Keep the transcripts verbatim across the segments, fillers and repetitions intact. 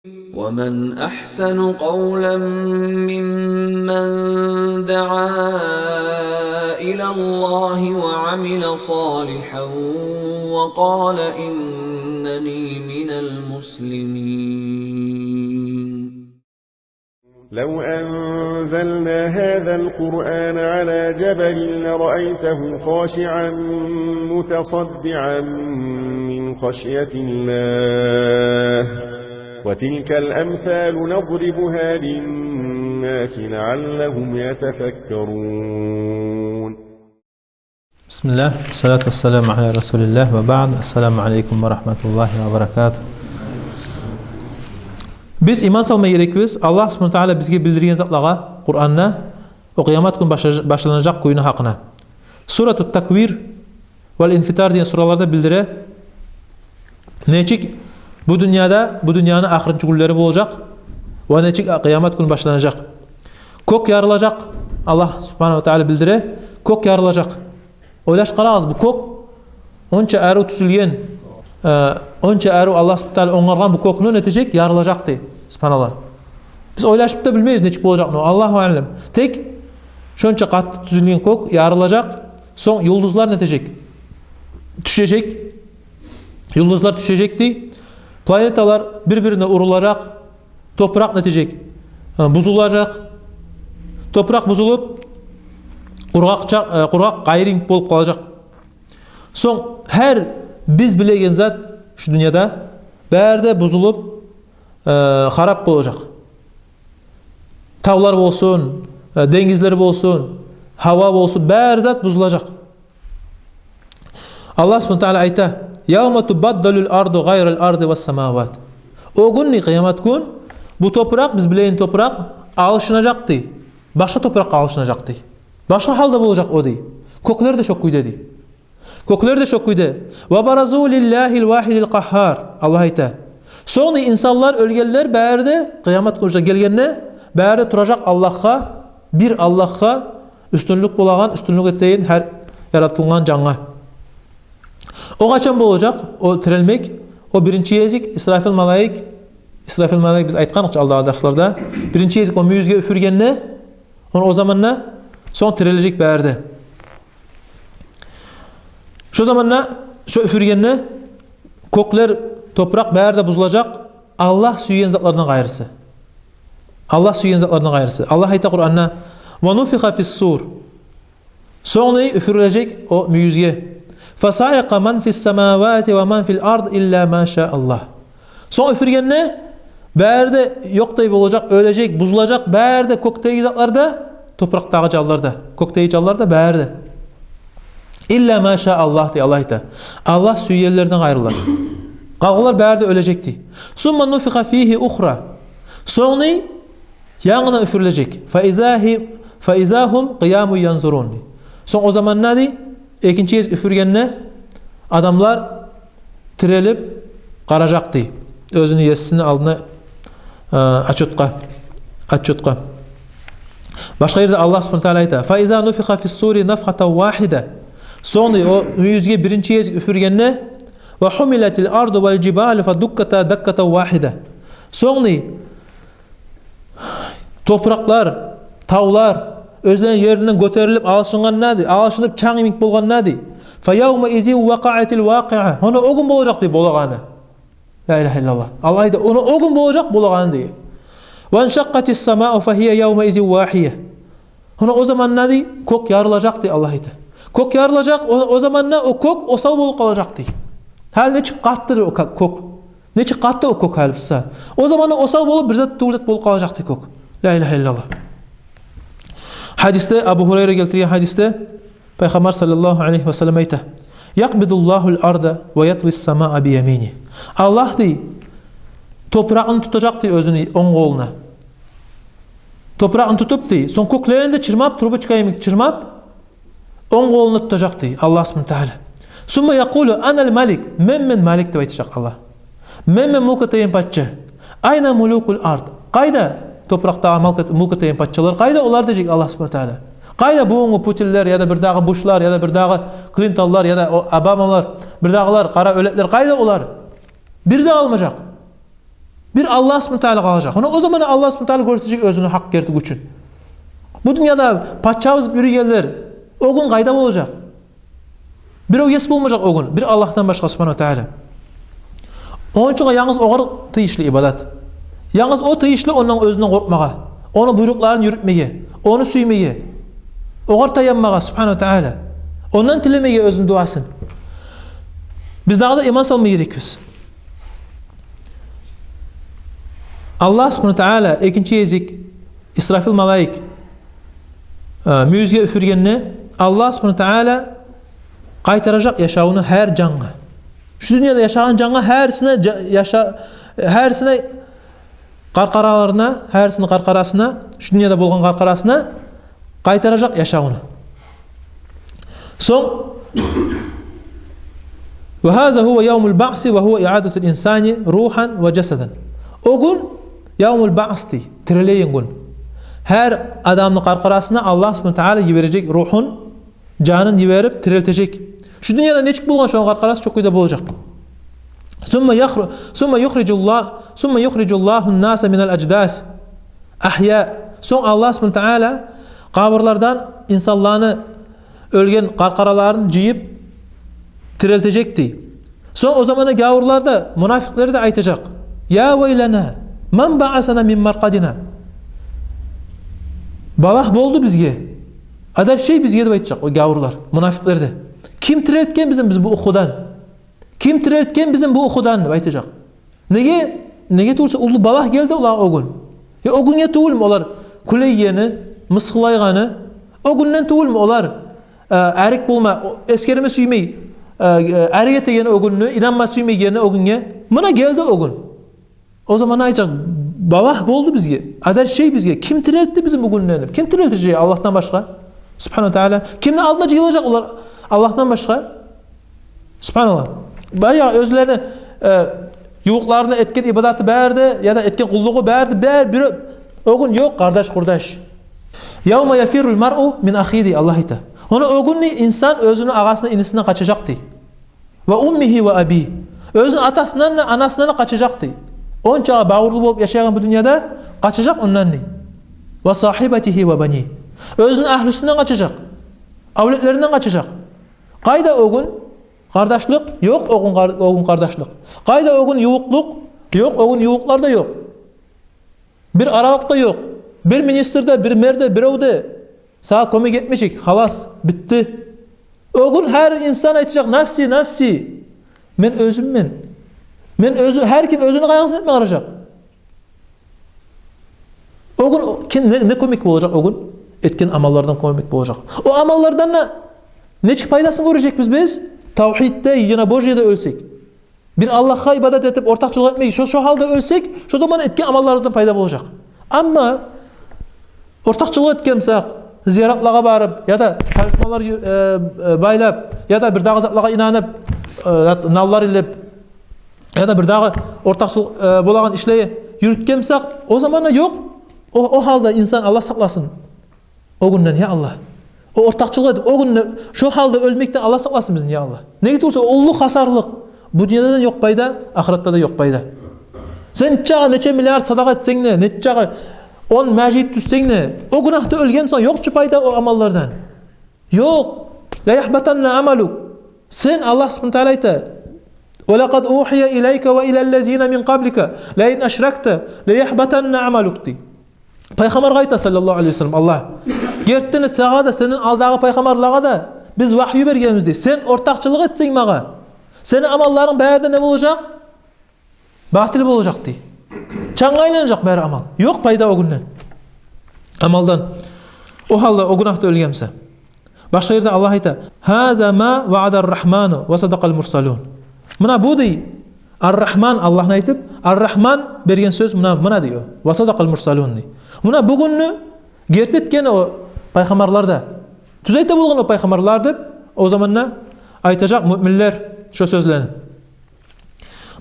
ومن أحسن قولا ممن دعا إلى الله وعمل صالحا وقال إنني من المسلمين. لو أنزلنا هذا القرآن على جبل لرأيته خاشعا متصدعا من خشية الله. وتلك الأمثال نضربها للناس لعلهم يتفكرون. بسم الله، والصلاة والسلام على رسول الله، وبعد. السلام عليكم ورحمة الله وبركاته. Биз иман салма герекбиз Аллагь субгьанагьу ва тааля бизге билдирген затлагъа, Къуранда, о къыямат гюн башлажа-, башланажакъ гюнню гьакъына. Суратут Таквир вал Инфитар деген сураларда билдире, нечик бу дюньяда, бу дюньяны ахырынчы гюнлери болажакъ ва нечик къыямат гюн башланажакъ. Кёк ярылажакъ. Аллагь субгьанагьу ва тааля билдире, кёк ярылажакъ. Ойлашып къарагъыз, бу кёк онча арив тюзюлген, э, онча арив Аллагь субгьанагьу ва тааля онгаргъан бу кёкню не этежек? Ярылажакъ дей. Субгьаналлагь. Биз ойлашып да билмейбиз нечик болажакъны, Аллагьу аълам. Тек шонча къатты тюзюлген кёк ярылажакъ, сонг юлдузлар не этежек? Тюшежек. Юлдузлар тюшежек дей. Планеталар бир-бирине урулажакъ. Топуракъ не этежек? Э, бузулажакъ. Топуракъ бузулуп, къургъакъча-, э, къургъакъ къайры йимик болуп къалажакъ. Сонг гьар биз билеген зат шу дюньяда бары да бузулуп, э, харап болажакъ. Тавлар болсун, э, денгизлер болсун, гьава болсун, бары зат бузулажакъ. Аллагь субгьанагьу ва тааля айта: «Явма тубаддалул арду гъайрал арди вас самават». О гюн дей, къыямат гюн, бу топуракъ, биз билеген топуракъ алышынажакъ дей. Башгъа топуракъгъа алышынажакъ дей. Башгъа гьалда болажакъ о дей. Кёклер де шо кюйде дей. Кёклер де шо кюйде. «Ва баразу лиллагьил вагьидил къагьгьар». Аллагь айта. Сонг дей инсанлар, оьлгенлер бары да къыямат гюн уже гелгенде, бары да туражакъ Аллагьгъа, бир Аллагьгъа, уьстюнлюк болагъан, уьстюнлюк этеген гьар яратылгъан жангъа. О къачан болажакъ? О тирилмек, о биринчи гезик Исрафил малайик, Исрафил малайик биз айтгъан эдик алдагъы дарсларда. Биринчи гезик о мюйюзге уьфюргенде, о, о заманда сонг тирилежек бары да. Шо заманда, шо уьфюргенде кёклер, топуракъ бары да бузулажакъ, Аллагь сюйген затлардан къайрысы. Аллагь сюйген затлардан къайрысы. Аллагь айта Къуранда: «Ва нуфиха фис сур». Сонг дей уьфюрюлежек о мюйюзге. «Фасаикъа ман фис самавати ва ман фил ард илла ма ша Аллагь». Сонг уьфюргенде бары да ёкъдай болажакъ, оьлежек, бузулажакъ бары да кёкдеги затлар да, топуракъдагъы жанлар да, кёкдеги жанлар да бары да. «Илла ма ша Аллагь», – дей Аллагь айта. Аллагь сюйгенлерден къайрылар. Къалгъанлар бары да оьлежек дей. «Сумма нуфиха фигьи ухра». Сонг дей янгыдан уьфюрюлежек. «Фа иза гьи-, фа иза гьум къиямун янзурун», – дей. Сонг о заманда дей, экинчи гезик уьфюргенде адамлар тирилип къаражакъ дей оьзюню есисини алдына, э, отчётгъа, отчётгъа. Башгъа ерде Аллагь субгьанагьу ва тааля айта: «Фа иза нуфиха фис сури нафхатан вагьида». Сонг дей о мюйюзге биринчи гезик уьфюргенде: «Ва гьумилатил арду вал жибалу фа дукката даккатан вагьида». Сонг дей топуракълар, тавлар оьзлени еринден гётерилип алышынгъанда дей, алышынып чанг йимик болгъанда дей. «Фа явма изин вакъаатил вакъиа». Гьона о гюн болажакъ дей болагъаны. Ла илагьа иллаллагь. Аллагь айта, гьона о гюн болажакъ болагъаны дей. «Ваншакъкъатис самау фа гьия явма изин вагьия». Гьона о заманда дей кёк ярылажакъ дей Аллагь айта. Кёк ярылажакъ, о, о заманда о кёк осал болуп къалажакъ дей. Гьали нечик къатты дей о кё-, кёк. Нечик къатты о кёк гьали буса. О заманда осал болуп, бир зат тюгюл зат болуп къалажакъ дей кёк. Ла илагьа иллаллагь. Гьадисде, Абу Гьурайра гелтирген гьадисде, Пайхаммар саллаллагьу алайгьи ва саллам айта: «Якъбидуллагьул арда ва ятвис самаа би яминих». Аллагь дей топуракъны тутажакъ дей оьзюню онг къолуна. Топуракъны тутуп дей, сонг кёклени де чырмап, трубочка йимик чырмап, онг къолуна тутажакъ дей Аллагь субгьанагьу ва тааля. «Сумма якъулу анал малик», мен, мен малик деп айтажакъ Аллагь. Мен, мен мулк этеген пача. «Айна мулукул ард?» Къайда топуракъдагъы мулк эт-, мулк этеген пачалар? Къайда олар дежек Аллагь субгьанагьу ва тааля. Къайда бугюнгю Путинлер, яда бирдагъы Бушлар, яда бирдагъы Клинтонлар, яда о Обамалар, бирдагъылар, къара оьлеклер, къайда олар? Бир де къалмажакъ. Бир Аллагь субгьанагьу ва таала къалажакъ. Ону о заман Аллагь субгьанагьу ва таала гёрсетежек оьзюню гьакъ герти гючюн. Бу дюньяда пачабыз бир юрюйгенлер, о гюн къайда болажакъ? Бирев ес болмажакъ о гюн, бир Аллагьдан башгъа субгьанагьу ва таала. Ону учун янгыз огъар тийишли ибадат. Янгыз о тийишли ондан, оьзюнден къоркъмагъа, ону буйрукъларын юрютмеге, ону сюймеге, огъар таянмагъа субгьанагьу ва таала. Ондан тилемеге оьзюню дуасын. Биз дагъы да иман салма герекбиз. Аллагь субгьанагьу ва таала экинчи гезик Исрафил малайик, э, мюйюзге уьфюргенде, Аллагь субгьанагьу ва таала къайтаражакъ яшавну гьар жангъа. Шу дюньяда яшагъан жангъа, гьарисине жа-, яша-, гьарисине къаркъараларына, гьарисини къаркъарасына, шу дюньяда болгъан къаркъарасына къайтаражакъ яшавну. Сонг, ва гьаза гьува явмул баъси ва гьува иъадатул инсани ругьан ва жасадан. О гюн явмул баъс дей, тирилеген гюн. Гьар адамны къаркъарасына Аллагь субгьанагьу ва таала йибережек ругьун, жанын йиберип тирилтежек. Шу дюньяда нечик болгъан, шону къаркъарасы шо кюйде болажакъ. Сумма яхру-, сумма юхрижуллагь-, сумма юхрижуллагьун наса минал аждас агья. Сонг Аллагь субгьанагьу ва таала къабурлардан инсанланы оьлген къаркъараларын жыйып тирилтежек дей. Сонг о заманда гявурлар да, мунафикълер де айтажакъ: «Я вайлана, ман баъасана мин маркъадина?» Балагь болду бизге, адаршей бизге деп айтажакъ о гявурлар, мунафикълер де. Ким тирилтген бизин биз бу уькъудан? Ким тирилтген бизин бу уькъудан деп айтажакъ. Неге? Неге тюгюлсе уллу балагь гелди олагъа о гюн. Я о гюнге тюгюлмю олар кюлейгени, мысгъыллайгъаны? О гюнден тюгюлмю олар, э, арек болма, о, эсгерме сюймей, э, э, арек этегени о гюнню, инанма сюймейгени о гюнге? Муна гелди о гюн. О заман айтажакъ: «Балагь болду бизге, адаршей бизге. Ким тирилтди бизин бу гюнден?» Ким тирилтежек Аллагьдан башгъа субгьанагьу ва таала? Кимни алдына жыйылажакъ олар Аллагьдан башгъа? Субгьаналлагь. Баягъы оьзлени, э, ювукъларына этген ибадаты бары да, яда этген къуллугъу бары да, бары бир, о гюн ёкъ къардаш-къурдаш. Явма яфиррул маръу мин ахигьи дей Аллагь айта. Ону о гюнню инсан оьзюню агъасындан, инисинден къачажакъ дей. Ва уммигьи ва абигьи. Оьзюню атасындан да, анасындан да къачажакъ дей. Ончагъа бавурлу болуп яшайгъан бу дюньяда къачажакъ ондан дей. Ва сагьибатигьи ва банигьи. Оьзюню агьлюсюнден къачажакъ. Авлетлеринден къачажакъ. Къайда о гюн къардашлыкъ? Ёкъ о гюн къар-, о гюн къардашлыкъ. Къайда о гюн ювукълукъ? Ёкъ о гюн ювукълар да ёкъ. Бир аралыкъ да ёкъ. Бир министр де, бир мэр де, бирев де сагъа кёмек этмежек. Халас, битди. О гюн гьар инсан айтажакъ: «Нафси, нафси». Мен оьзюммен. Мен оьзю, гьар ким оьзюню къайгъысын этме къаражакъ. О гюн о, ким, не, не кёмек болажакъ о гюн? Этген амаллардан кёмек болажакъ. О амаллардан да нечик пайдасын гёрежекбиз биз? Тавгьидде, единобожиеде оьлсек. Бир Аллагьгъа ибадат этип, ортакъчылыкъ этмей, шо, шо гьалда оьлсек, шо заман этген амалларыбыздан пайда болажакъ. Амма ортакъчылыкъ этген бусакъ, зияратлагъа барып, яда талисманлар ю-, э, э, байлап, яда бир дагъы затлагъа инанып, э, зат, наллар илип, яда бир дагъы ортакъчылыкъ, э, болагъан ишлеге юрютген бусакъ, о заманда ёкъ. О, о гьалда инсан, Аллагь сакъласын о гюнден, я Аллагь. О ортакъчылыкъ этип, о гюнде шо гьалда оьлмекден Аллагь сакъласын бизин, я Аллагь. Неге тюгюлсе, уллу хасарлыкъ. Бу дюньяда да ёкъ пайда, ахыратда да ёкъ пайда. Сен нечакъы, нече миллиард садагъа этсенг де, нечакъы он межит тюзсенг де, о гюнагьда оьлген бусанг, ёкъ чу пайда о амаллардан. Ёкъ. Ла яхбатанна амалук. Сен, Аллагь субгьанагьу ва таала айта: «Ва лакъад угьия илайка ва илаллазина мин къаблика ла ин ашракта ла яхбатанна амалук», – дей. Пайхаммаргъа айта, саллаллагьу алайгьи ва саллам, Аллагь: «Гертиден сагъа да, сенден алдагъы пайхаммарлагъа да биз вагью бергенбиз, – дей. – Сен ортакъчылыкъ этсенг магъа, сени амалларынг бары да не болажакъ? Батил болажакъ», – дей. Чангъа айланажакъ бары амал. Ёкъ пайда о гюнден, амалдан. О гьалда, о гюнагьда оьлген буса. Башгъа ерде Аллагь айта: «Гьаза ма ваъадар рагьману ва садакъал мурсалун». Муна бу, дей, Ар-Рагьман, Аллагьны айтып, Ар-Рагьман берген сёз муна, муна, дей о. «Ва садакъал мурсалун», – дей. Муна бу гюнню герти этген о пайхаммарлар да. Тюз айта болгъан о пайхаммарлар деп, о заманда айтажакъ муъминлер шо сёзлени.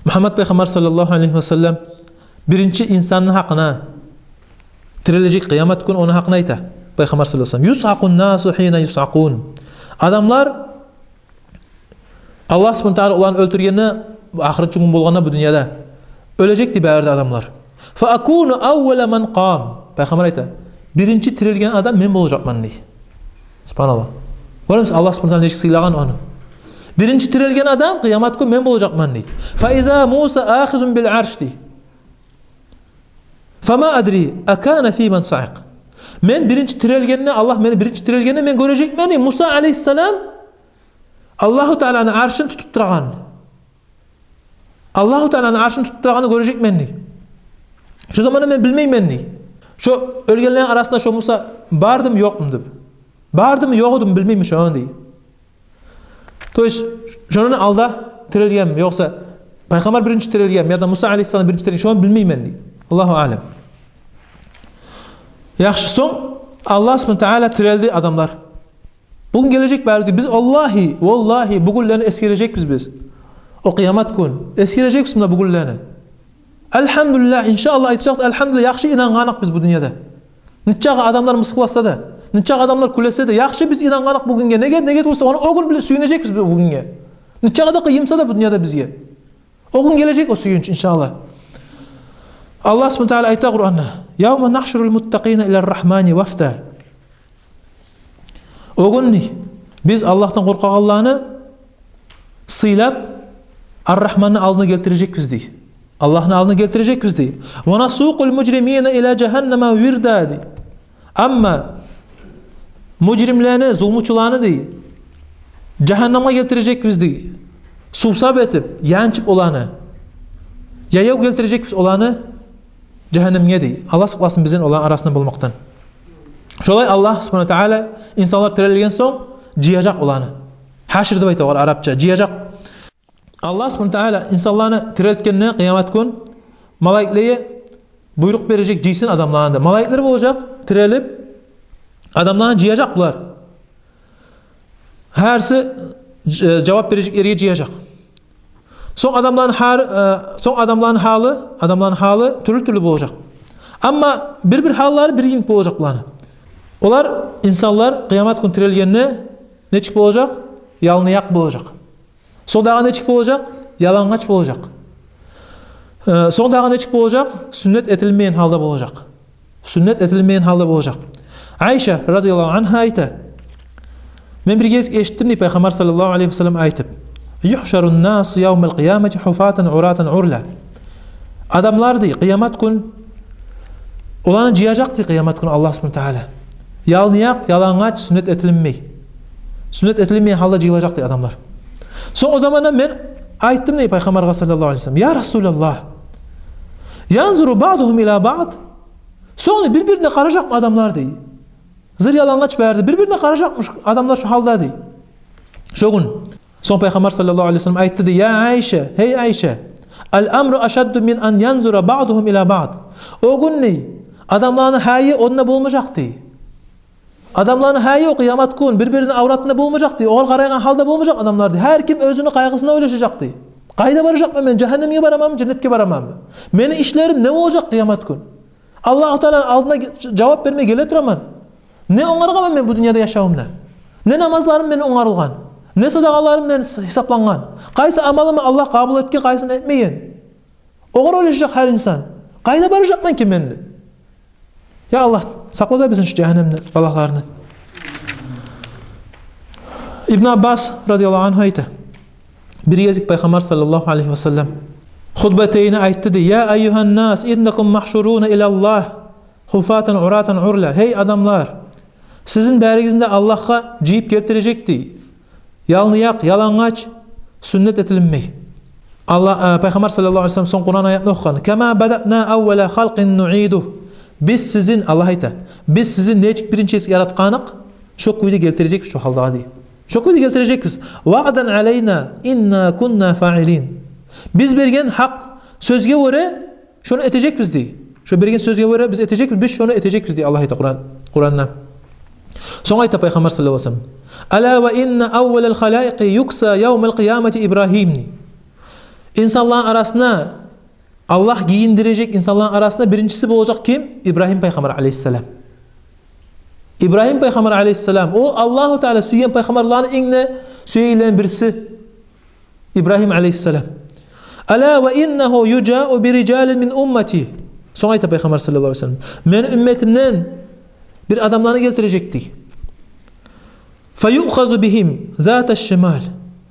Мугьаммад пайхаммар, саллаллагьу алайгьи ва саллам, биринчи инсанны гьакъына, тирилежек къыямат гюн, ону гьакъына айта пайхаммар, саллаллагьу алайгьи ва саллам: «Юсъакъун насу гьина юсъакъун». Адамлар, Аллагь субгьанагьу ва таала оланы оьлтюргенде, ахыратчы гюн болгъанда бу дюньяда, Оьлежек дей бары да адамлар. «Фа акуну аввала ман къам». Пайхаммар айта: «Биринчи тирилген адам мен болажакъман», — дей. Субгьаналлагь. Гёремисиз, Аллагь субгьанагьу ва таала нечик сыйлагъан ону. «Биринчи тирилген адам къыямат гюн мен болажакъман», — дей. «Фа иза Муса ахизун бил арш», — дей. «Фама адри акана фи ман саикъ». Мен биринчи тирилгенде, Аллагь мени биринчи тирилгенде мен гёрежекмен, дей, Муса алейгьиссалам Аллагьу Тааланы аршын тутуп турагъан. Аллагьу Тааланы аршын тутуп турагъанны гёрежекмен, дей. Шо заманда мен билмеймен, дей, шо оьлгенлени арасында шо Муса бардымы, ёкъму деп. Бардымы, ёкъ эдими, билмеймен шону, дей. То есть, шондан алда тирилгенми, ёкъса пайхаммар биринчи тирилгенми, яда Муса алейгьиссалам биринчи тирилген, шону билмеймен, дей. Аллагьу аълам. Яхшы, сонг Аллагь субгьанагьу ва таала тирилди адамлар. Бугюн гележек барыбыз. Биз, валлагьи, валлагьи, бугюнлени эсгережекбиз биз. О къыямат гюн эсгережекбиз муна бугюнлени. Альгьамдулиллагь, иншааллагь, айтажакъбыз: альгьамдулиллагь, яхшы инангъаныкъ биз бу дюньяда. Нечакъы адамлар мысгъылласа да, нечакъы адамлар кюлесе де, яхшы биз инангъаныкъ бугюнге. Неге, неге тюгюл эсе, ону о гюн биле сююнежекбиз биз о гюнге. Нечакъы да къыйын буса да бу дюньяда бизге, о гюн гележек о сююнч, иншааллагь. Аллагь субгьанагьу ва таала айта Къуранда: «Явма нахшурул муттакъина илар рахмани вафда». О гюн, дей, биз Аллагьдан къоркъагъанланы сыйлап Ар-Рахманны алдына гелтирежекбиз, дей. Аллагьны алдына гелтирежекбиз, дей. «Ва насукъул мужримина ила жагьаннама вирда», — дей. Амма мужримлени, зулмучуланы, дей, жагьаннамгъа гелтирежекбиз, дей. Сувсап этип, янчып оланы. Яяв гелтирежекбиз оланы жагьаннамгъа, дей. Аллагь сакъласын бизин оланы арасында болмакъдан. Шолай Аллагь субгьанагьу ва таала инсанлар тирилген сонг жыяжакъ оланы. Гьашр деп айта огъар арапча, жыяжакъ. Аллагь субгьанагьу ва таала инсанланы тирилтгенде къыямат гюн малайиклеге буйрукъ бережек жыйсын адамланы деп. Малайиклер болажакъ, тирилип, адамланы жыяжакъ булар. Гьариси ж-, жавап бережек ерге жыяжакъ. Сонг адамланы гьар-, э, сонг адамланы гьалы, адамланы гьалы тюрлю-тюрлю болажакъ. Амма бир-бир гьаллары бир йимик болажакъ буланы. Олар, инсанлар, къыямат гюн тирилгенде нечик болажакъ? Ялныякъ болажакъ. Сонг дагъы нечик болажакъ? Ялангъач болажакъ. Э, сонг дагъы нечик болажакъ? Сюннет этилмейген гьалда болажакъ. Сюннет этилмейген гьалда болажакъ. Айша радияллагьу ангьа айта: «Мен бир гезик эшитдим, — дей, — Пайхаммар саллаллагьу алайгьи ва саллам айтып: Юхшарун насу явмал къиямати хуфатан уратан урла». Адамлар, дей, къыямат гюн, оланы жыяжакъ, дей, къыямат гюн Аллагь субгьанагьу ва таала. Ялныякъ, ялангъач, сюннет этилинмей. Сюннет этилинмейген гьалда жыйылажакъ, дей, адамлар. Сонг о заманда мен айтдым, дей, Пайхаммаргъа саллаллагьу алайгьи ва саллам: «Я Расулаллагь, янзуру баъдугьум ила баъд?» Сонг, дей, бир-бирине къаражакъмы адамлар, дей. Зыр ялангъач бары да, бир-бирине къаражакъмы адамлар шо гьалда, дей. Шо гюн. Сонг Пайхаммар саллаллагьу алайгьи ва саллам айтды, дей: «Я Айша, гьей Айша, ал-амру ашадду мин ан янзура баъдугьум ила баъд». О гюн, дей, адамланы гьайы онда болмажакъ, дей. Адамланы гьайы о къыямат гюн бир-бирини авратында болмажакъ, дей. Огъар къарайгъан гьалда болмажакъ адамлар, дей. Гьар ким оьзюню къайгъысына ойлашажакъ, дей. Къайда баражакъман мен, жагьаннемге бараманмы, женнетге бараманмы? Мени ишлерим не болажакъ къыямат гюн? Аллагьу Тааланы алдына жавап берме геле тураман. Не онгаргъанман мен бу дюньяда яшавумда? Не намазларым мени онгарылгъан? Не садагъаларым мени гьисаплангъан? Къайсы амалымны Аллагь къабул этген, къайсын этмеген? Огъар ойлашажакъ гьар инсан. Къайда баражакъман экен мен деп. Я Аллагь, сакъла да бизин шо жагьаннемни балагьларындан. Ибн Аббас радияллагьу ангьу айта: бир гезик Пайхаммар саллаллагьу алайгьи ва саллам хутбатайны айтды, дей: «Я айюгьан нас, иннакум махшуруна илаллагь хуфатан уратан урла». Гьей адамлар, сизин баригизни де Аллагьгъа жыйып гелтирежек, дей. Ялныякъ, ялангъач, сюннет этилинмей. Аллагь, э, Пайхаммар саллаллагьу алайгьи ва саллам сонг Къуран аятны охугъан: «Кама бадаъна аввала халкъин нуъидугь». Биз сизин, Аллагь айта, биз сизин нечик биринчи гезик яратгъаныкъ, шо кюйде гелтирежекбиз шо гьалгъа, дей. Шо кюйде гелтирежекбиз. «Ваъдан алайна, инна кунна фаъилин». Биз берген гьакъ сёзге гёре шону этежекбиз, дей. Шо берген сёзге гёре биз этежекбиз, биз шону этежекбиз, дей Аллагь айта Къуран, Къуранда. Сонг айта Пайхаммар саллаллагьу алайгьи ва саллам: «Ала ва инна аввалал халаикъи юкса явмал къиямати Ибрагьим», — дей. Инсанланы арасына, Аллагь гийиндирежек инсанланы арасына биринчиси болажакъ ким? Ибрагьим пайхаммар алайгьиссалам. Ибрагьим пайхаммар алайгьиссалам, о Аллагьу Таала сюйген пайхаммарланы инг де сюегенлени бириси. Ибрагьим алайгьиссалам. «Ала ва иннагьу южау би рижалин мин уммати». Сонг айта Пайхаммар саллаллагьу алайгьи ва саллам: «Мени умметимден бир адамланы гелтирежек», – дей. «Фаюъхазу бигьим зата шимал».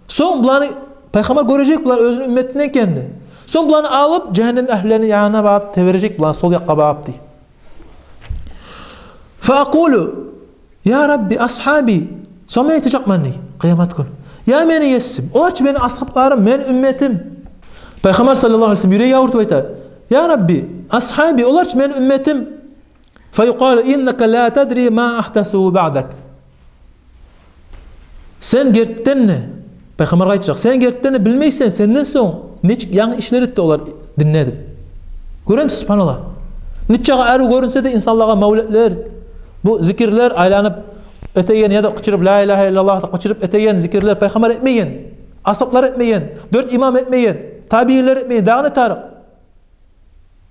Сонг буланы Пайхаммар гёрежек, булар оьзюню умметинден экенни. Сонг буланы алып, жагьаннем агьлюлерини янына багъып тебережек, буланы сол якъгъа багъып, дей. «Фаакъулу: я Рабби, асгьаби». Сонг мен айтажакъман, дей, къыямат гюн: «Я мени Есим, олар чы мени асгьабларым, мени умметим». Пайхаммар саллаллагьу алайгьи ва саллам юреги авуртуп айта: «Я Рабби, асгьаби, олар чы мени умметим». «Фаюкъалу: иннака ла тадри ма агьдасу баъдак». «Сен гертиден де, – Пайхаммаргъа айтажакъ, – сен гертиден де билмейсен сенден сонг нечик янгы ишлер этди олар динде», – деп. Гёремисиз, субгьаналлагь. Нечакъы арив гёрюнсе де инсанлагъа мавлетлер, бу зикирлер айланып этеген яда къычырып, «Ла илагьа иллаллагь» деп къычырып этеген зикирлер, Пайхаммар этмеген, асгьаблар этмеген, дёрт имам этмеген, табиинлер этмеген, дагъы не тарыкъ?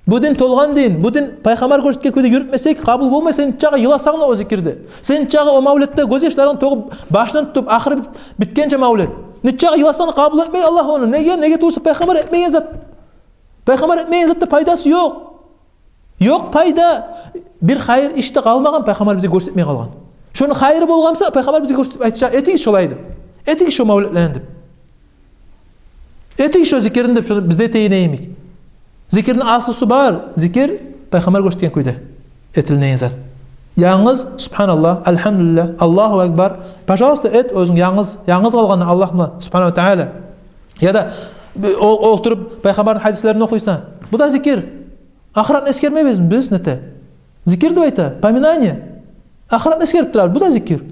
Бу дин толгъан дин. Бу дин Пайхаммар гёрсетген кюйде юрютмесек, къабул болмай. Сен нечакъы йыласанг да о зикирде, сен нечакъы о мавлетде гёзьяшларынгны тёгюп, башындан тутуп, ахыры бит-, битгенче мавлет. Нечакъы йыласанг да, къабул этмей Аллагь ону. Неге? Неге тюгюл буса, Пайхаммар этмеген зат. Пайхаммар этмеген затда пайдасы ёкъ. Ёкъ пайда. Бир хайыр иш де къалмагъан Пайхаммар бизге гёрсетмей къалгъан. Шону хайыры болгъан буса, Пайхаммар бизге гёрсетип айтажакъ: «Этигиз шолай», – деп. «Этигиз шолай», – деп. «Этигиз шо зикирни», – деп, шону биз де этейик йимик. Зикирни аслусу бар. Зикир Пайхаммар гёрсетген кюйде этилинеген зат. Янгыз «Субгьаналлагь», «Альгьамдулиллагь», «Аллагьу акбар». Пожалуйста, эт оьзюнг янгыз, янгыз къалгъанда Аллагь булан, субгьанагьу ва тааля. Яда о-, олтуруп Пайхаммарны гьадислерин охуйсан. Бу да зикир. Ахыратны эсгермейбизми биз, нете? Зикир деп айта, поминание. Ахыратны эсгерип турар, бу да зикир.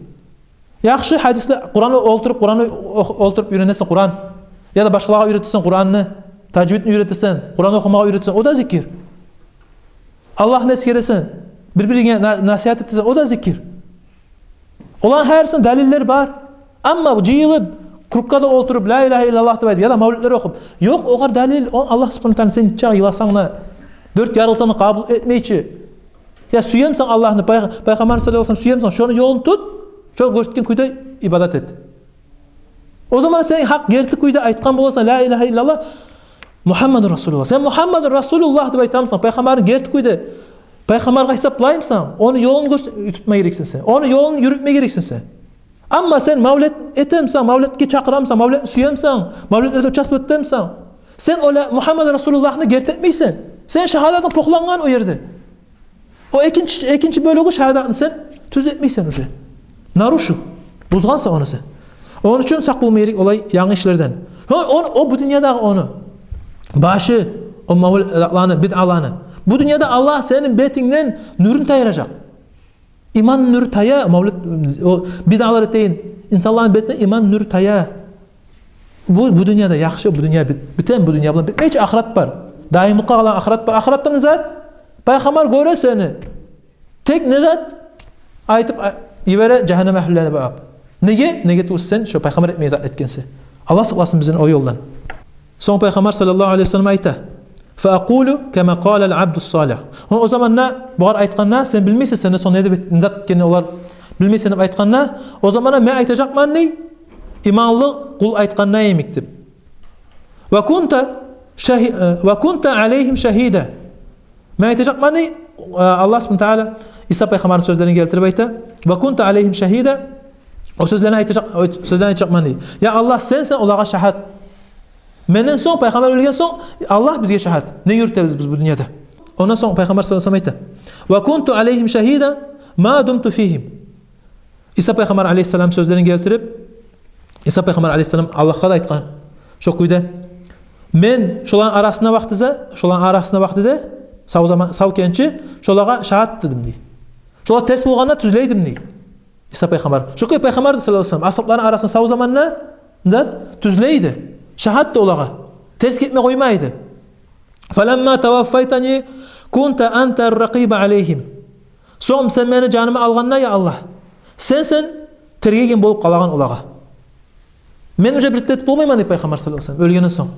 Яхшы гьадислер, Къуранны олтуруп, Къуранны ох-, олтуруп уьйренесен Къуран. Яда башгъалагъа уьйретесен Къуранны, тажвидни уьйретесен, Къуран охумагъа уьйретесен, о да зикир. Аллагьны эсгересен, бир-биринге на-, насигьат этесен, о да зикир. Оланы гьарисинде далиллер бар. Амма бу жыйылып, круггада олтуруп, «Ла илагьа иллаллагь» деп айтып, яда мавлетлер охуп, ёкъ огъар далил. О Аллагь субгьанагьу ва тааля, сен нечакъы йыласанг да, дёрт ярылсанг да, къабул этмейчи. Я сюемисен Аллагьны, пай-, Пайхаммарны саллаллагьу алайгьи ва саллам сюемисен, шону ёлун тут, шо гёрсетген кюйде ибадат эт. О заман сен гьакъ герти кюйде айтгъан боласан «Ла илагьа иллаллагь, Мугьаммадун расулуллагь». Сен «Мугьаммадун расулуллагь» деп айтамысан, Пайхаммарны герти кюйде, Пайхаммаргъа гьисаплаймысан, ону ёлун гёрс-, тутма герексен сен. Ону ёлун юрютме герексен сен. Амма сен мавлет этемисен, мавлетге чакъырамысан, мавлетни сюемисен, мавлетлерде участвовать этемисен, сен о «Ла-, Мугьаммадун расулуллагьны» герти этмейсен. Сен шагьадатынг похлангъан о ерде. О экинчи, экинчи бёлюгю шагьадатны сен тюз этмейсен уже. Нарушил. Бузгъансан ону сен. Ону учун сакъ болма герек олай янгы ишлерден. О, о, о бу дюньядагъы ону башы, о мавлетланы, бидъаланы. Бу дюньяда Аллагь сени бетингден нюрюн тайдыражакъ. Иман нюрю тая, мавлет, о бидъалар этейин, инсанланы бетинден иман нюрю тая. Бу, бу дюньяда яхшы, бу дюнья бит-, битем, бу дюнья булан битмейчи, ахырат бар. Даимликге къалгъан ахырат бар. Ахыратда не зат? Пайхаммар гёре сени. Тек не зат? Айтып, а, йибере жагьаннам агьлюлерине багъып. Неге? Неге тюгюл буса, сен шо Пайхаммар этмеген затны этгенсен. Аллагь сакъласын бизин о ёлдан. Сонг Пайхаммар саллаллагьу алайгьи ва саллам айта: «Фаакъулу кама къалал абдус салигь». О, о заманда бугъар айтгъанда, сен билмейсен, сен де сонг не деп эт-, не зат этгенин олар билмейсен деп айтгъанда, о заманда мен айтажакъман, дей, иманлы къул айтгъанда йимик деп. «Ва кунта шагьи-, э, ва кунта алайгьим шагьида». Мен айтажакъман, дей, э, Аллагь субгьанагьу ва тааля Иса пайхаммарны сёзлерин гелтирип айта: «Ва кунта алайгьим шагьида». О сёзлени айтажакъ-, о сёзлени айтажакъман, дей. Я Аллагь, сен, сен олагъа шагьат. Менден сонг, пайхаммар оьлген сонг, Аллагь бизге шагьат. Не юрютебиз биз бу дюньяда? Ондан сонг Пайхаммар саллаллагьу алайгьи ва саллам айта: «Ва кунту алайгьим шагьидан ма думту фигьим». Иса пайхаммар алайгьиссалам сёзлерин гелтирип, Иса пайхаммар алайгьиссалам Аллагьгъа да айтгъан шо кюйде: «Мен шоланы арасында вакътиде, шоланы арасында вакътиде, сав заман, сав экенчи, шолагъа шагьат эдим», – дей. «Шолар терс болгъанда тюзлей эдим», – дей Иса пайхаммар. Шо кюй пайхаммар да саллаллагьу алайгьи ва саллам асгьабланы арасында сав заманда да тюзлей эди. Шагьат да олагъа. Терс гетме къоймай эди. «Фаламма таваффайтани кунта анта ракъиба алайгьим». Сонг сен мени жаныма алгъанда, я Аллагь, сен, сен тергеген болуп къалагъан олагъа. Мен уже бир зат этип болмайман, дей пайхаммар саллаллагьу алайгьи ва саллам, оьлгенден сонг.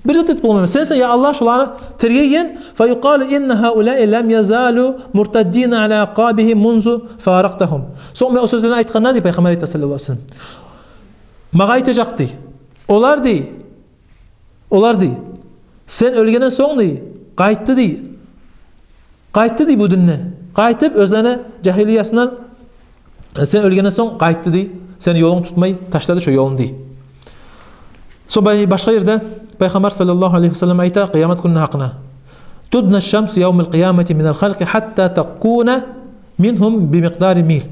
Бир зат этип болмайман. Сен, сен, я Аллагь, шоланы тергеген. «Фаюкъалу инна гьаулаи лам язалу муртаддина ала акъабигьим мунзу фаракътагьум». Сонг мен о сёзлени айтгъанда, дей, пайхаммар айта саллаллагьу алайгьи ва саллам, магъа айтажакъ, дей, олар, дей, олар, дей, Сен оьлгенден сонг, дей, къайтды, дей. Къайтды, дей, бу динден. Къайтып, оьзлени жагьилиясындан, сен оьлгенден сонг къайтды, дей. Сени ёлунг тутмай, ташлады шо ёлун, дей. Сонг бай-, башгъа ерде Пайхаммар саллаллагьу алайгьи ва саллам айта къыямат гюнню гьакъына: «Тудна шамсу явмал къиямати минал халкъи хатта такуна мингьум би микъдари мил».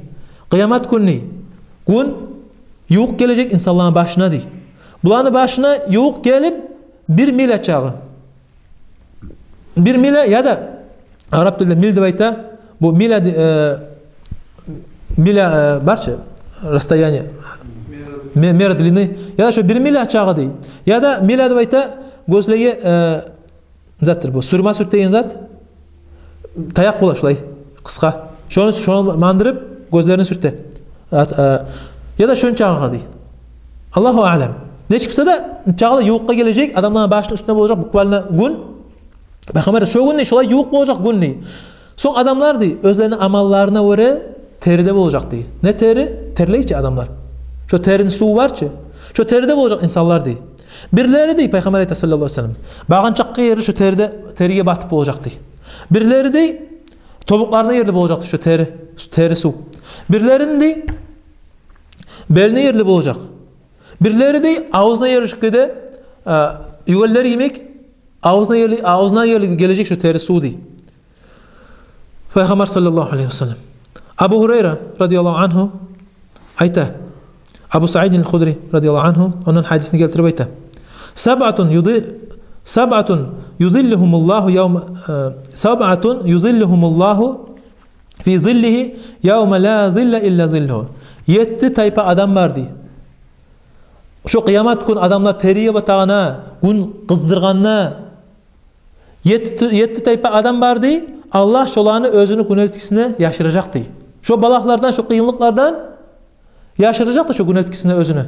Къыямат гюнню гюн ювукъ гележек инсанланы башына, дей. Буланы башына ювукъ гелип, бир миля чакъы. Бир миля, яда араб тилде миль деп айта. Бу миля, э, миля, э, бар чы, расстояние. Ме-, мера длины. Яда шо бир миля чакъы, дей. Яда миля деп айта, гёзлеге, э, затдыр бу. Сюрме сюртеген зат. Таякъ бола шулай, къысгъа. Шону, шону мандырып, гёзлерине сюрте. Ат-, э, яда шончакъы, дей. Аллагьу аълам. Нечик буса да, чакъы ювукъгъа гележек, адамланы башыны уьстюне болажакъ буквально гюн. Пайхаммар шо гюн, дей, шолай ювукъ болажакъ гюн, дей. Сонг адамлар, дей, оьзлени амалларына гёре териде болажакъ, дей. Не тери? Терлей чи адамлар. Шо терини суву бар чы. Шо териде болажакъ инсанлар, дей. Бирлери, дей, Пайхаммар айта саллаллагьу алайгьи ва саллам, багъанчакъгъа ерли шо териде, териге батып болажакъ, дей. Бирлери, дей, тобукъларына ерли болажакъ, дей, шо тери, тери сув. Бирлерини, дей, белине ерли болажакъ. Бирлери, дей, авзуна ерли шекилде, а, югенлер йимик, авзуна ерли, авзуна ерли гележек шо тери сув, дей. Пайхаммар саллаллагьу алайгьи ва саллам. Абу Гьурайра радияллагьу ангьу айта, Абу Саидин аль-Худри радияллагьу ангьу ондан гьадисни гелтирип айта: «Сабъатун юзи-, сабъатун юзиллугьумуллагьу явма, э, сабъатун юзиллугьумуллагьу фи зиллигьи явма ла зилла илла зиллугьу». Етти тайпа адам бар, дей. Шо къыямат гюн адамлар териге батагъанда, гюн къыздыргъанда, етти, етти тайпа адам бар, дей. Аллагь шоланы оьзюню гюнелткисине яшыражакъ, дей. Шо балагьлардан, шо къыйынлыкълардан яшыражакъ да шо гюнелткисине оьзюню.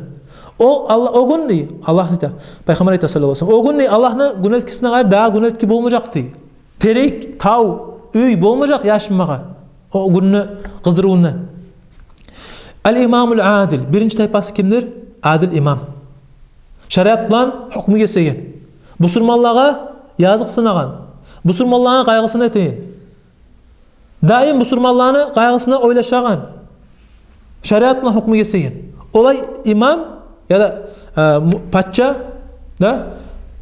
О Алла-, о гюн, дей, Аллагь айта, Пайхаммар айта саллаллагьу алайгьи ва саллам, о гюн, дей, Аллагьны гюнелткисине къайры дагъы гюнелтки болмажакъ, дей. Терек, тав, уьй болмажакъ яшынмагъа о гюнню къыздырывундан. Ал-имамул адил. Биринчи тайпасы кимдир? Адил имам. Шариат булан гьукму гесеген. Бусурманлагъа языкъсынагъан. Бусурманланы къайгъысын этеген. Даим бусурманланы къайгъысына ойлашагъан. Шариат булан гьукму гесеген. Олай имам яда, э, му-, пача, да,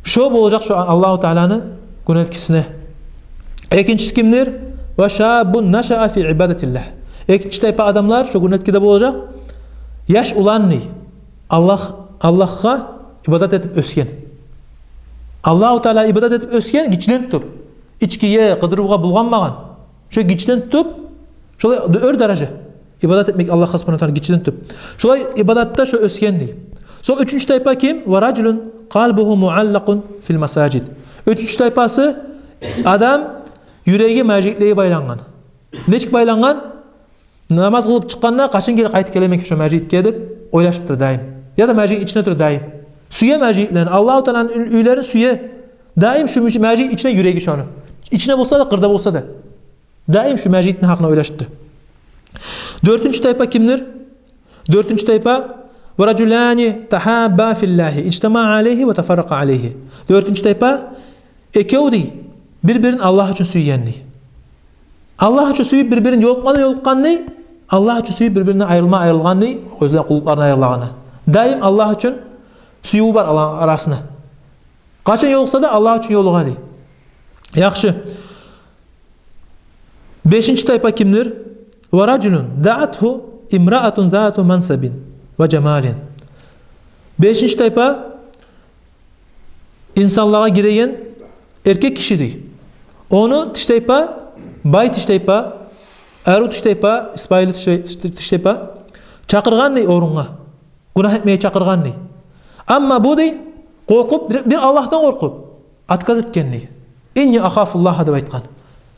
шо болажакъ шо Аллагьу Тааланы гюнелткисине. Экинчиси кимдир? «Ва шаббун нашаа фи ибадатиллагь». Экинчи тайпа адамлар шо гюнелткиде болажакъ. Яш улан, дей, Аллагь, Аллагьгъа ибадат этип оьсген. Аллагьу Таалагъа ибадат этип оьсген гиччиден тутуп. Ичкиге, къыдырывгъа булгъанмагъан. Шо гиччиден тутуп, шолай оьр даража. Ибадат этмек Аллагьгъа субгьанагьу ва таала гиччиден тутуп. Шолай ибадатда шо оьсген, дей. Сонг уьчюнчю тайпа ким? «Ва ражулун къалбугьу муаллакъун фил масажид». Уьчюнчю тайпасы адам, юреги межитлеге байлангъан. Нечик байлангъан? Намаз къылып чыкъгъанда, къачан гери къайтып гелемен экен шо межитге деп ойлашып тура даим. Яда межит ичинде тура даим. Сюе межитлени, Аллагьу Тааланы уьй-, уьйлерин сюе. Даим шо меж-, межит ичинде юреги шону. Ичинде болса да, къырда болса да. Даим шо межитни гьакъына ойлашып тура. Дёртюнчю тайпа кимдир? Дёртюнчю тайпа: «Ва ражулани тахабба филлагьи, ижтамаа алайгьи ва тафарракъа алайгьи». Дёртюнчю тайпа: экев, дей, бир-бирин Аллагь учун сюйген, дей. Аллагь учун сюйюп бир-бирин ёлукъма да ёлукъгъан, дей. Аллагь учун сюйюп бир-биринден айрылма айрылгъан, дей. Оьзлени къуллукъларына айрылагъанда. Даим Аллагь учун сюйюв бар оланы арасында. Къачан ёлукъса да, Аллагь учун ёлугъа, дей. Яхшы. Бешинчи тайпа кимдир? «Ва ражулун даатгьу имраатун зату мансабин ва жамалин». Бешинчи тайпа инсанлагъа гиреген эркек киши, дей. Ону тиштайпа, бай тиштайпа, арив тиштайпа, испайлы тиштайпа чакъыргъан, дей, орунгъа. Гюнагь этмеге чакъыргъан, дей. Амма бу, дей, къоркъуп, бир, бир Аллагьдан къоркъуп, отказ этген, дей. «Инни ахафуллагь», — деп айтгъан.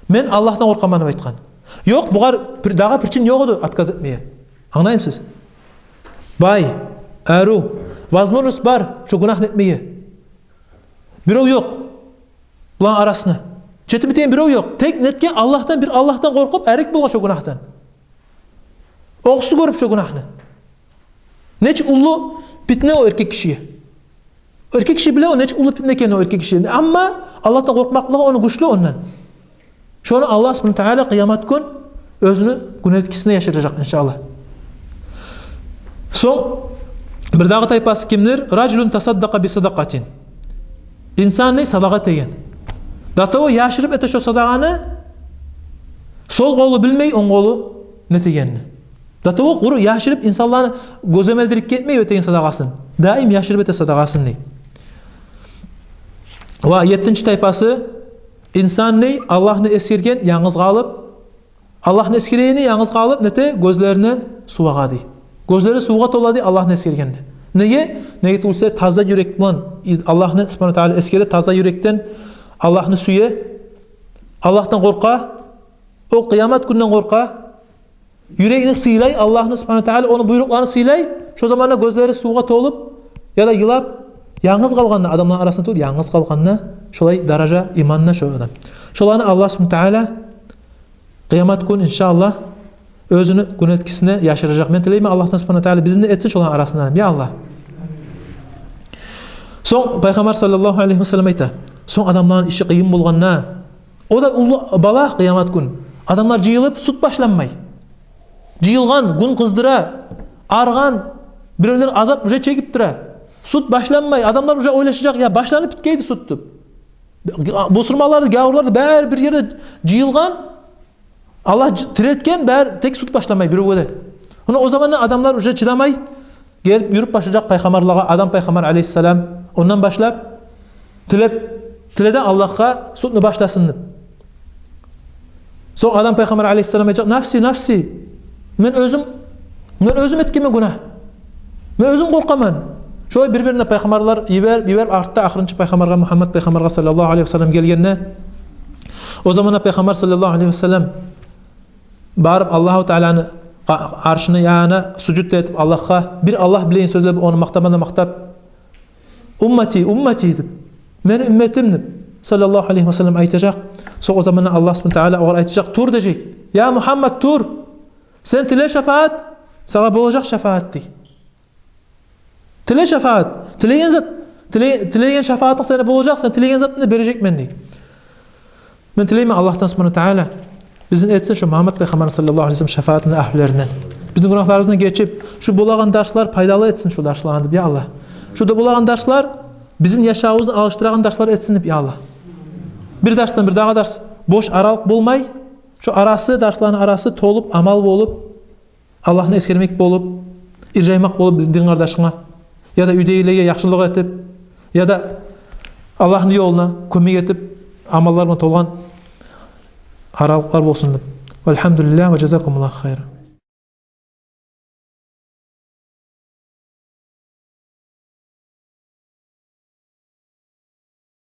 «Мен Аллагьдан къоркъаман», — деп айтгъан. Ёкъ, бугъар пир-, дагъы причин ёкъ эди отказ этмеге. Англаймысыз? Бай, арив, возможность бар шо гюнагьны этмеге. Бирев ёкъ буланы арасында. Четип битеген бирев ёкъ. Тек нетген, Аллагьдан, бир Аллагьдан къоркъуп, арек болгъан шо гюнагьдан. Огъсуз гёрюп шо гюнагьны. Нечик уллу питне о эркек кишиге. Эркек киши биле о нечик уллу питне экенни, о эркек киши. Амма Аллагьдан къоркъмакълыгъы ону гючлю ондан. Шону Аллагь субгьанагьу ва таала къыямат гюн оьзюню гюнелткисине яшыражакъ, иншааллагь. Сонг бирдагъы тайпасы кимдир? Ражулун тасаддакъа би садакъатин. Инсан не садагъа этеген. До того яшырып эте шо садагъаны, сол къолу билмей онг къолу не этегенни. До того къуру яшырып инсанланы гёземелдирип гетмей этеген садагъасын. Даим яшырып эте садагъасын, дей. Ва еттинчи тайпасы, инсан не Аллагьны эсгерген янгыз къалып, Аллагьны эсгерегени янгыз къалып, не эте, гёзлеринден сув агъа, дей. Гёзлери сувгъа тола, дей, Аллагьны эсгергенде. Неге? Неге тюгюлсе, таза юрек булан Аллагьны субгьанагьу ва таала эсгере, таза юрекден Аллагьны сюе, Аллагьдан къоркъа, о къыямат гюнден къоркъа. Юрегине сыйлай Аллагьны субгьанагьу ва таала, ону буйрукъларын сыйлай. Шо заманда гёзлери сувгъа толуп яда йылап, янгыз къалгъанда, адамланы арасында тюгюл, янгыз къалгъанда, шолай даража иманда шо адам. Шоланы Аллагь субгьанагьу ва таала къыямат гюн, иншааллагь, оьзюню гюнелткисине яшыражакъ. Мен тилеймен Аллагьдан субгьанагьу ва таала бизни этсин шоланы арасындан, я Аллагь. Сонг Пайхаммар саллаллагьу алайгьи ва саллам айта: сонг адамланы иши къыйын болгъанда, о да уллу балагь къыямат гюн. Адамлар жыйылып, суд башланмай. Жыйылгъан, гюн къыздыра, аргъан, биревлер азап уже чегип тура. Суд башланмай, адамлар уже ойлашажакъ, я башланып битгейди суд деп. Бусурманлар да, гавурлар да бары бир ерде жыйылгъан, Аллагь ж-, тирилтген, бары, тек суд башланмай биревге де. Муна о заманда адамлар уже чыдамай, гелип юрюп башлажакъ пайхаммарлагъа, Адам пайхаммар алайгьиссалам, ондан башлап, тилеп, тиле де Аллагьгъа судну башласын деп. Сонг Адам пайхаммар алайгьиссалам айтажакъ: «Нафси, нафси. Мен оьзюм, мен оьзюм этгенмен гюнагь. Мен оьзюм къоркъаман». Шолай бир-бирине пайхаммарлар йиберип, йиберип, артда ахырынчы пайхаммаргъа, Мугьаммат пайхаммаргъа саллаллагьу алайгьи ва саллам гелгенде, о заманда пайхаммар саллаллагьу алайгьи ва саллам барып Аллагьу Тааланы къа-, аршыны янына сужуд этип Аллагьгъа, бир Аллагь билейин сёзлеп, ону макътамагъа макътап, «Уммати, уммати», — деп, «Мени умметим», — деп, саллаллагьу алайгьи ва саллам айтажакъ. Сонг о заманда Аллагь субгьанагьу ва таала огъар айтажакъ: «Тур», — дежек. «Я Мугьаммат, тур. Сен тиле шафаат, сагъа болажакъ шафаат», — дей. «Тиле шафаат, тилеген зат, тиле-, тилеген шафаатынг сени болажакъ, сен тилеген затны бережекмен», — дей. Мен тилеймен Аллагьдан субгьанагьу ва таала бизин этсин шо Мугьаммат пайхаммарны саллаллагьу алайгьи ва саллам шафаатыны агьлюлеринден. Бизин гюнагьларыбызны гечип, шу болагъан дарслар пайдалы этсин шу дарсланы деп, я Аллагь. Шу да болагъан дарслар бизин яшавубузну алышдырагъан дарслар этсин деп, я Аллагь. Бир дарсдан бирдагъы дарс бош аралыкъ болмай, шо арасы, дарсланы арасы толуп, амал болуп, Аллагьны эсгермек болуп, иржаймакъ болуп дин къардашынга, яда уьйдегилеге яхшылыкъ этип, яда Аллагьны ёлуна кёмек этип, амаллар булан толгъан аралыкълар болсун деп. Валгьамдулиллагь ва жазакумуллагьу хайран.